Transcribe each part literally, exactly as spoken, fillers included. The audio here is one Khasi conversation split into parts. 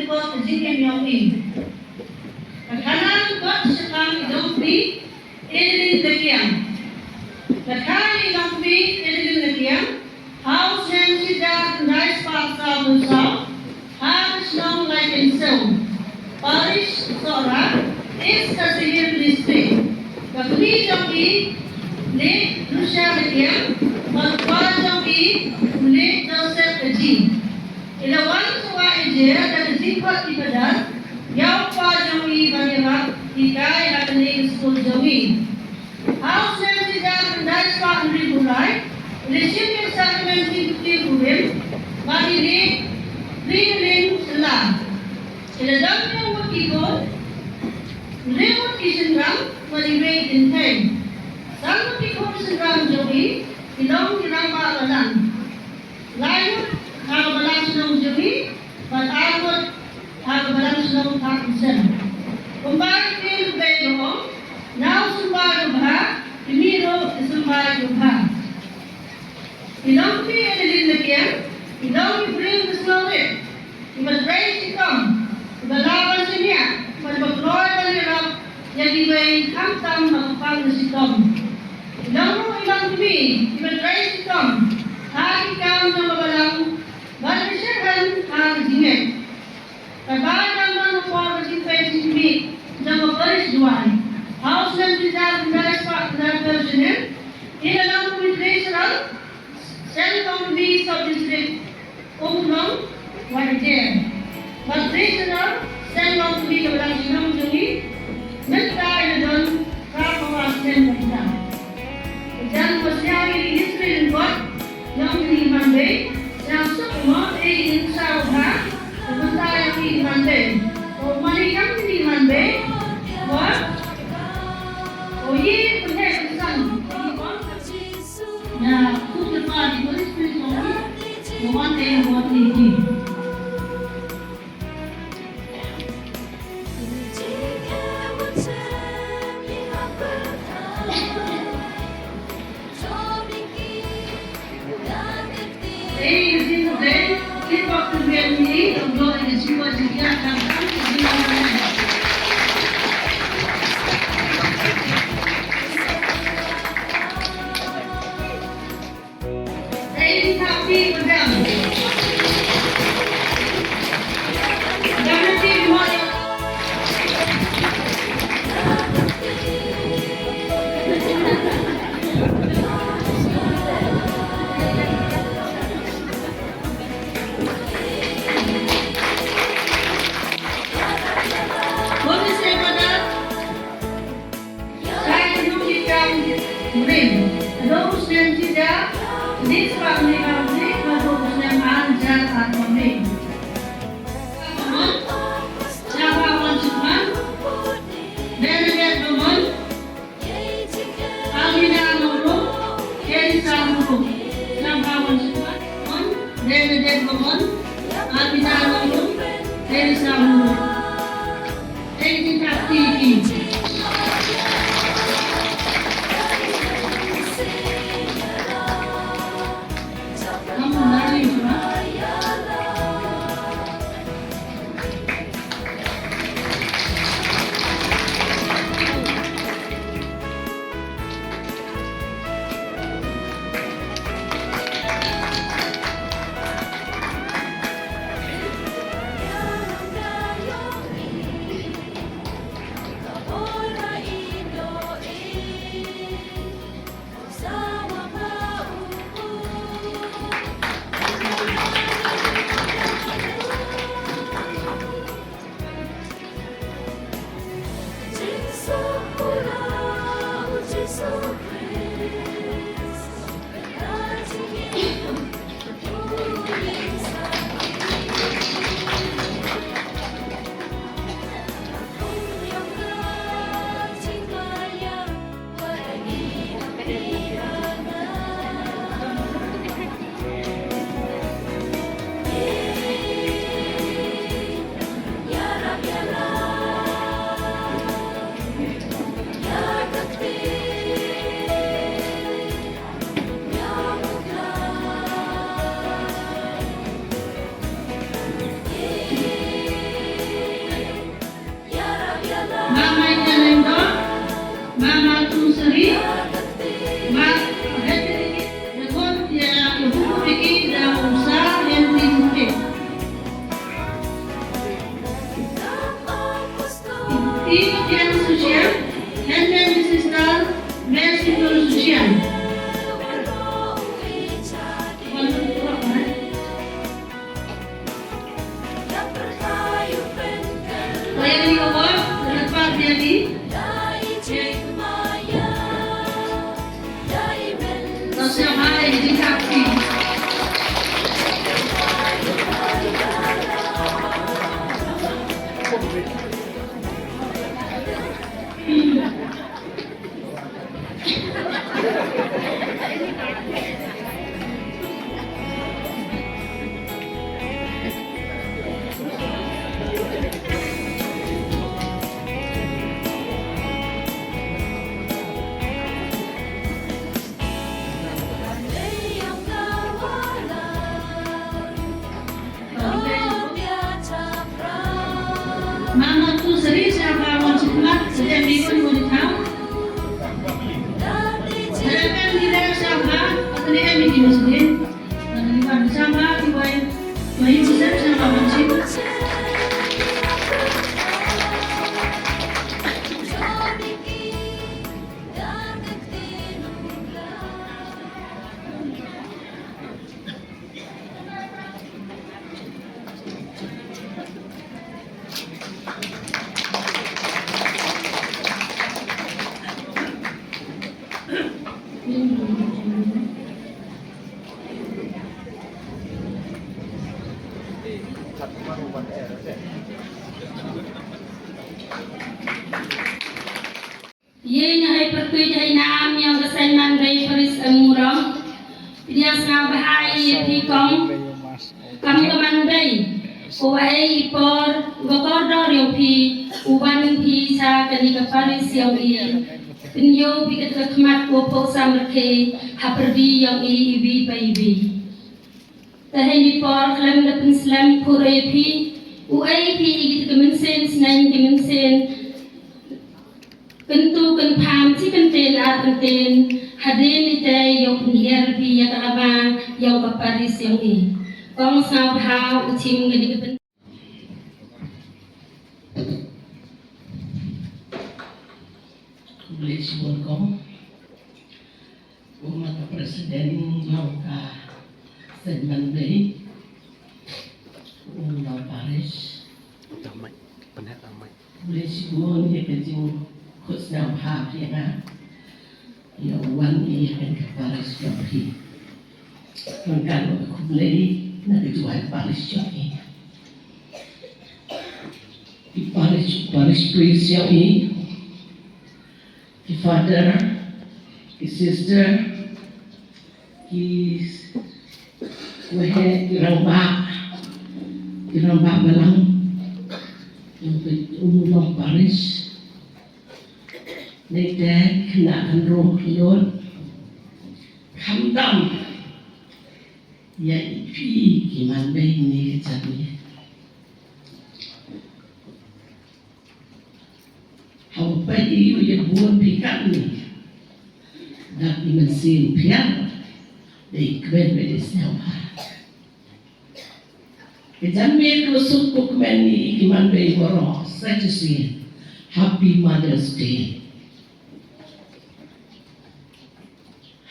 Kot ka jingim jong i. Ka khana lyngkot shaphang i Longkmie Edelin Lakiang. Ka khana i Longkmie Edelin Lakiang ha u snem shi hajar khyndai spah saw phew saw ha ka shnong Laitkynsew, Parish Sohra, East Khasi Hills District. Ka kmie jong i late Lucia Lakiang bad u kpa jong i late Joseph Kaji. I la wan sha Wah Ejia da ka jingkhot ki phadar ïa u kpa jong i ban ïarap hikai ha kane ka skul jong i. Ha u snem shi hajar khyndai spah hynriewphew lai i la shim ïa ka sakrament jingkyrkhu kurim bad i late Ringlin Shylla. I la don hynriew ngut ki khun, hynriew ngut ki shynrang bad iwei i kynthei. San ngut ki khun shynrang jong i ki long ki rangbah balang. Lai ngut ha ka balang shnong jong i bad ar ngut ha ka balang shnong Thadmutsan. Kumba ki kynthei ki ong, na u symbai u bha, ki mih ruh ki symbai u bha. I Longkmie Edelin Lakiang i long i briew ka sngewrit, iba trei shitom, iba lah ban shaniah bad iba kloi ban ïarap ïa kiwei khamtam ha ka pang ka shitom. I long ruh i Longkmie iba trei shitom ha ki kam jong ka balang bad iba shyrkhei ha ka jingngeit. Katba i dang don ha ka por ka jingpeit jingkhmih jong ka Parish Jowai, ha u snem shi hajar khyndai spah khyndai phew snem i la long kum i Treasurer Seng Longkmie Sub District, um long Wah Ejia. Bad Treasurer Seng Longkmie ka balang shnong jong i mynta i la don phra phew ar snem mynta. Jan ko sñiaw ïa ki history lyngkot jong kine ki hynmen beiñ, sñiaw suk mo, eh, ki nuksa u bha, u bynta ïa ki hynmen beiñ. Ko mane kam kine ki hynmen beiñ, wa, o ye pynheh pynsan. Na, kut lepa ki police police jong ki, ko wan eh, ko wan eh ki. Shai kynduh ki kam rim. Haduh u snem shi hajar khyndai spah hynriew phew hynriew haduh u snem ar hajar arphew hynriew. Bamon, Shaba Wangchupan, Bernadette Bamon, Almina Nongrum, Teresa Nongrum. Shaba Wangchupan, Bernadette Bamon, Almina Nongrum, Teresa Nongrum. Mama Ita Lengdon, Mama Tusri, Mama Hetri, Rekon Tia Ibu Piki dan Usa Henry Mungkin. Tia Tiang Sucian, Henry Sister, Mercy Tul Sucian. Mama Tusri, sngewbha wan sha khmat, sdang ïa ki wan wan thaw. Sdang ïa ki, sngewbha, sdang ïa ki, sngewbha, sdang ïa ki, sngewbha, sdang ïa ki, sngewbha. Ïa nga hei pyrtuit hei nam ïa ka seng man bei Paris Amurong. Pdiang sngewbha ïa phi kong. Kam ka man bei. Ko wa ei i por wa kordor ïa phi. U wan phi sa kani ka Paris ïa i. Pynïoh phi ka khmat ko pok sam rkhe. Ha pyrdi ïa i i wi pa i wi. Te hei ni por khlem da pynslem pura ïa phi. U ei phi i ki ka mynsiem sneng ki mynsiem. Kyntu kynpham chi kyntien ar kyntien hadien ite ïoh pynhiar phi ïa ka lama ïa ka Paris ïa i. Kong sngewbha u chim ka dei ka pyn- Khublei shibun kong. Kum ma ka president ïa ka segment dei. Kum ma parish. Damai, pynheh damai. Khublei shibun ïa ka jingkhuslai ha phi nga. Ïa wan ïa ka parish jong phi. Kan kan khublei na ka juai parish jong i. Ki parish, parish priest jong i. Ki father, ki sister, ki waheh, ki rangbah, ki rangbah balang, jong ka Umlong parish. Nangta khynnah khynroo khyllood, khamtam ïa phi ki man bei ne ka jait ne. Haba peit ïa u ïa bun phi katne. Da ki mynsiem phi ïa. Dei kmen bad dei sngewbha. Ka janmiet ka suk ko kmen ïa ki man bei baroh sa shisien. Happy Mother's Day.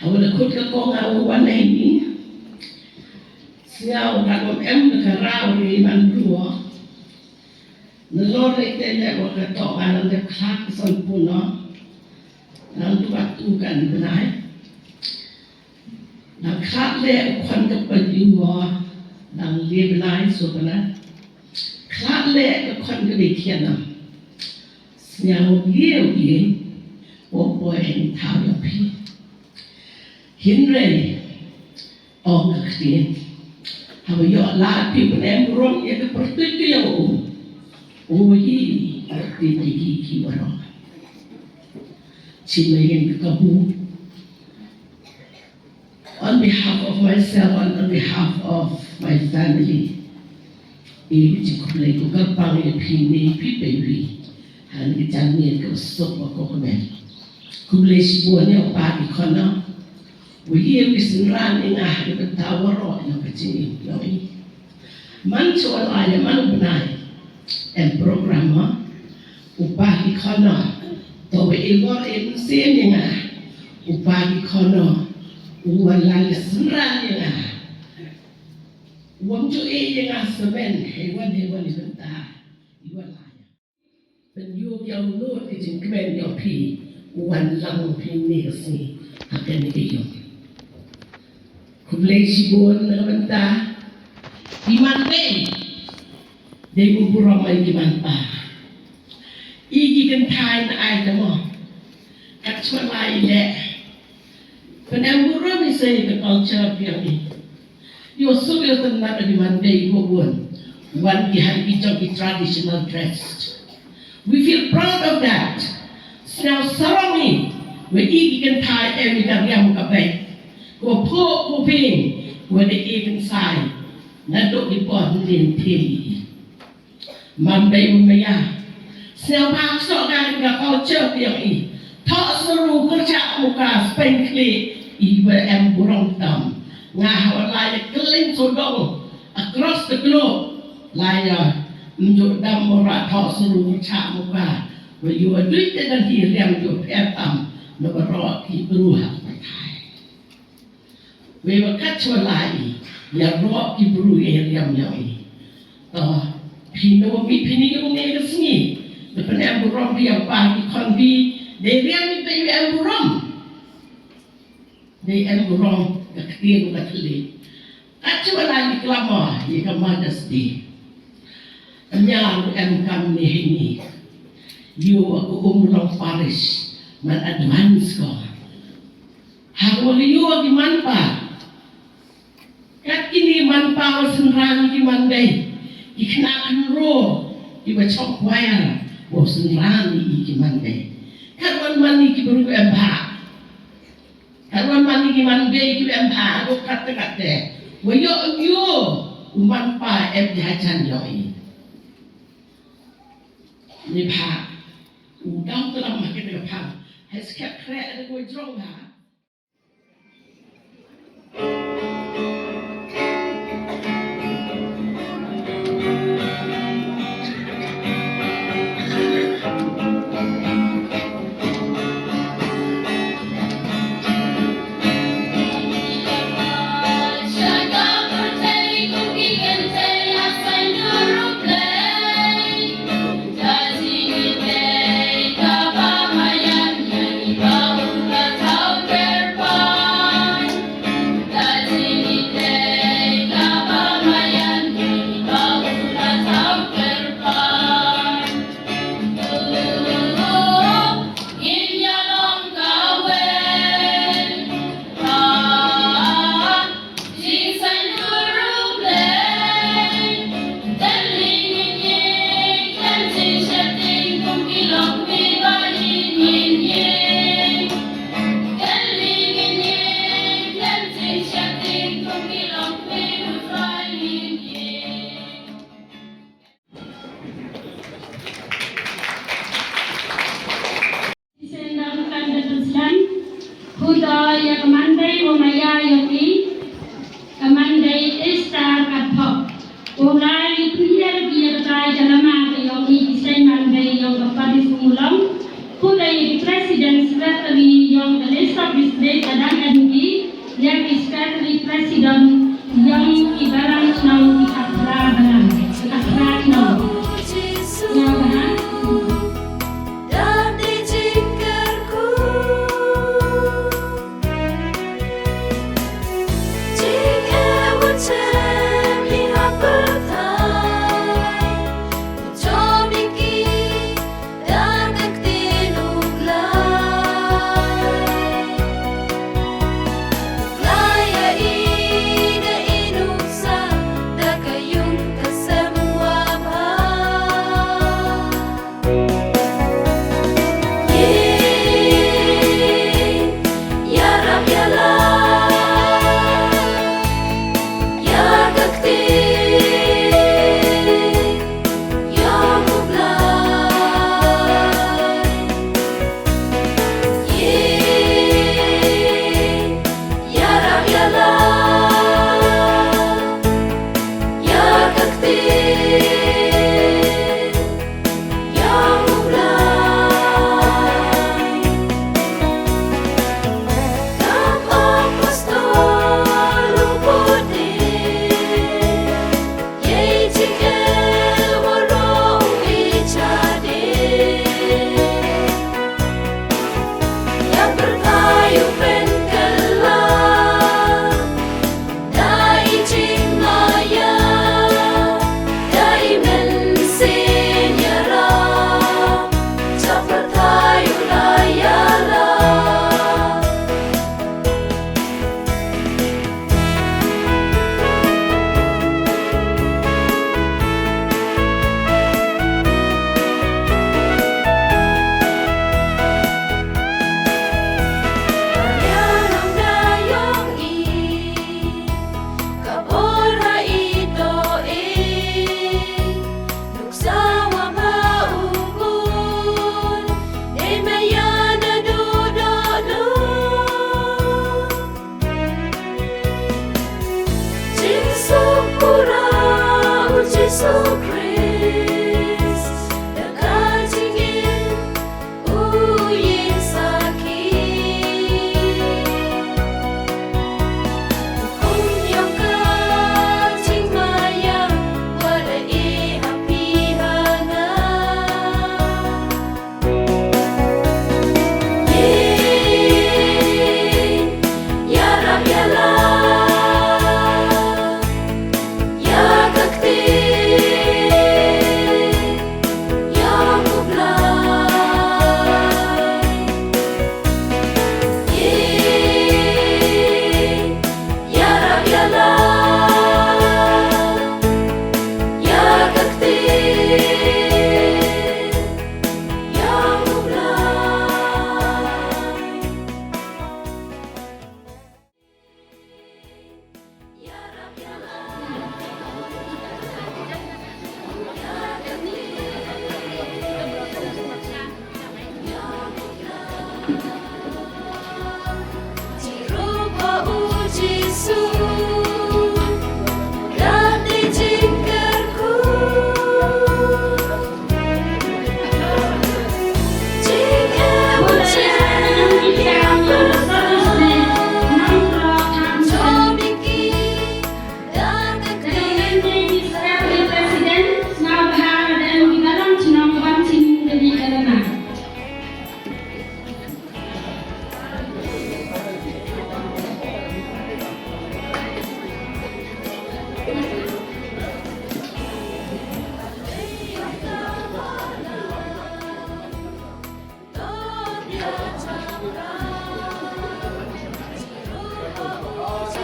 Haba la khut ka kong nga u wan na ini. Sngewbha ka kong em na ka raw ri man ruh. Nalor lei te leh wa ka tok nga nang dep khlad ka san pun no. Nang tu bak tu kan bnai. Nang khlad leh ka khon ka paju wa. Nang le bnai so bnai. Khlad leh ka khon ka dei khian nang. Sñiaw liaw ïa u poi hynñiewthaw ïa phi. Hynrei ong ka ktien, haba ïoh lad phi pyneh burom ïa ka pyrtuit ka ïa u. U hi ka ktien ïa ki ki baroh. Chim ïa ka kabu. On behalf of myself and on behalf of my family, i biji khublei ko kyrpang ïa phi ne phi baby. Han ki janmiet ka suk ba ko kmen. Khublei shibun ïa u pa ki khun. Wa ïa ki synran ïa nga ha ki bynta waroh ïa ka jingim ïa i. Man shuwa la ïa man u bnai em program ma u pa ki khun. To wa i gor em sien ïa nga u pa ki khun. U wan la ïa synran ïa nga. Wam ju e ïa nga semen hei wan hei wan ïa bynta. I wan la ïa. Pynïoh ïa u nud ka jingkmen ïa phi u wan lang phi ne ka sngi ha kane ka ïing. Khublei shibun na ka bynta i man dei dei u burom ai ki man pa. I ki kynthai na ai ka mo kat chwa lai leh. Pynban burom i sei ka culture biang i. Ïoh suk ïoh tynat ïa ki man dei ko bun. Wan ki ha ki jong ki traditional dress. We feel proud of that. Sngewsarong i wa i ki kynthai em i ka riam ka beit. Ko pho ko ping wa dei i kynsai. Naduh ki pon lin thei. Mandei u maya. Sngewbha soh ka ka culture biang i. Thoh suru kyrchah muka speng khlieh i wa em burom tam. Nga ha wa lai kylleng sodong across the globe. Lai ïa mjuk dam mora thoh suru kyrchah muka. Wa yu wa dui te dan hi riam yu pher tam na baroh ki bru ha ka pathai. Wei wa kat chwa lai ïa roh ki bru ïa riam ïa i. To phi no mi phi ni ïa ka sngi. Da pynïam burom phi ïa pa ki khon phi. Dei riam i phi ïa burom. Dei em burom ka kti ka thli. Kat chwa lai i klamo ïa ka Mother's Day. Nya em kam ni hini. Yu aku umlong parish man advance ko. Hak wa ki yu ki man pa. Kat kini man pa wa synran ki man dei. Ki khynnah khynro ki wa chok choir wa synran ki man dei. Kat wan man ki bru em ba. Kat wan man ki man dei ki em ba. Ko kat kat te. Wa yo yo u man pa em di hajan yo i. Ni ba. U dang telam ma kita ka pa. Hai skep kre ada ko jrong ba. Senda bukan da pynslem. Khuda ïa ka mandei wa maya ïa ki. Ka mandei Esther Kathok. Wa lai li pynhiar ki ïa ka tai ka lama ka ïong i ki seng mandei ïong ka Parish Mulong. Khuda ïa ki President Secretary ïong ka Lesop District ka dang em ki. Ïa ki Secretary President ïong ki balang shnong ki khadra balang, ki khadra shnong. Ïa balang.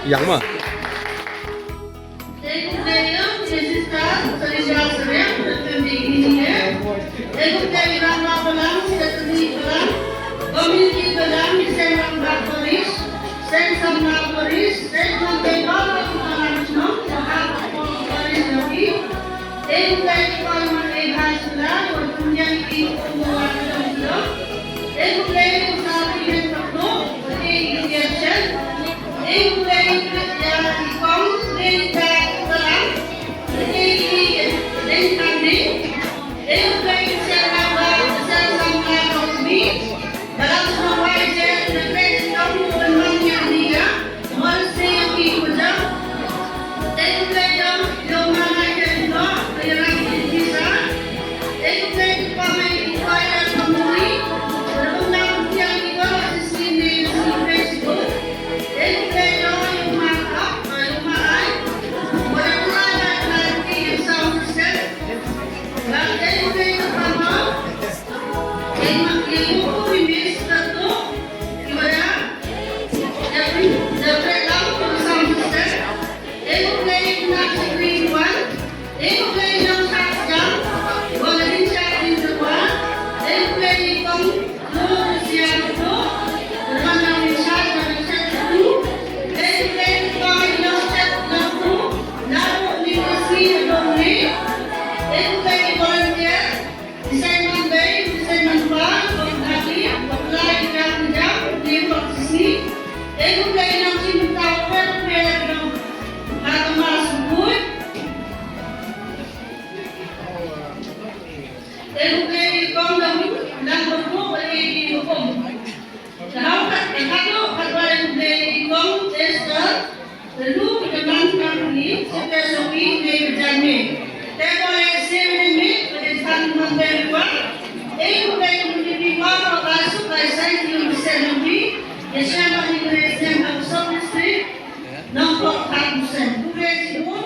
Yang ma. Te khublei ïa u Registrar Sariga Sariang, Secretary Engineer. Te khublei ïa u Rangbah Balang, Secretary Balang, Committee Balang, Seng Rangbah Parish, Seng Samla Parish, Seng Rangbah Balang Chnong, Rangbah Parish Napi. Te khublei ïa u Rangbah Sula, ïa u Tunjang King Kumba Chnong. Te khublei ïa u Sir P N Patlok, te ïa u Chen. Te khublei ïa u Kong, te ïa u Balang, te ïa u Deng Kandi. Te khublei ïa u Sir Rangbah, Sir Rangbah Rosmi. Balang Shnong Wai Jen, te khublei ïa u Kong, te ïa u Mangya Nia. Assignment bay, assignment ba, assignment ba, lai jam jam, ni ba sisi. Te khublei ïa u Chief Minister, khublei ïa u Chief Minister. Te khublei ïa u Kong Dam, Dam Bakhup, ïa u Kong. Te hau kat, te hau kat, khublei ïa u Kong Esther. Te lu ki demand ka ni, site sopi ne ka jam ne. Te ko le se ne me, ko le san man te kwa. Te ko le ko ni pi wa ko ka su ka sai ki lu se ne mi. Ye se ma ni ko le se ma so ni se. Nong ko ka ku se. Ku le si ku,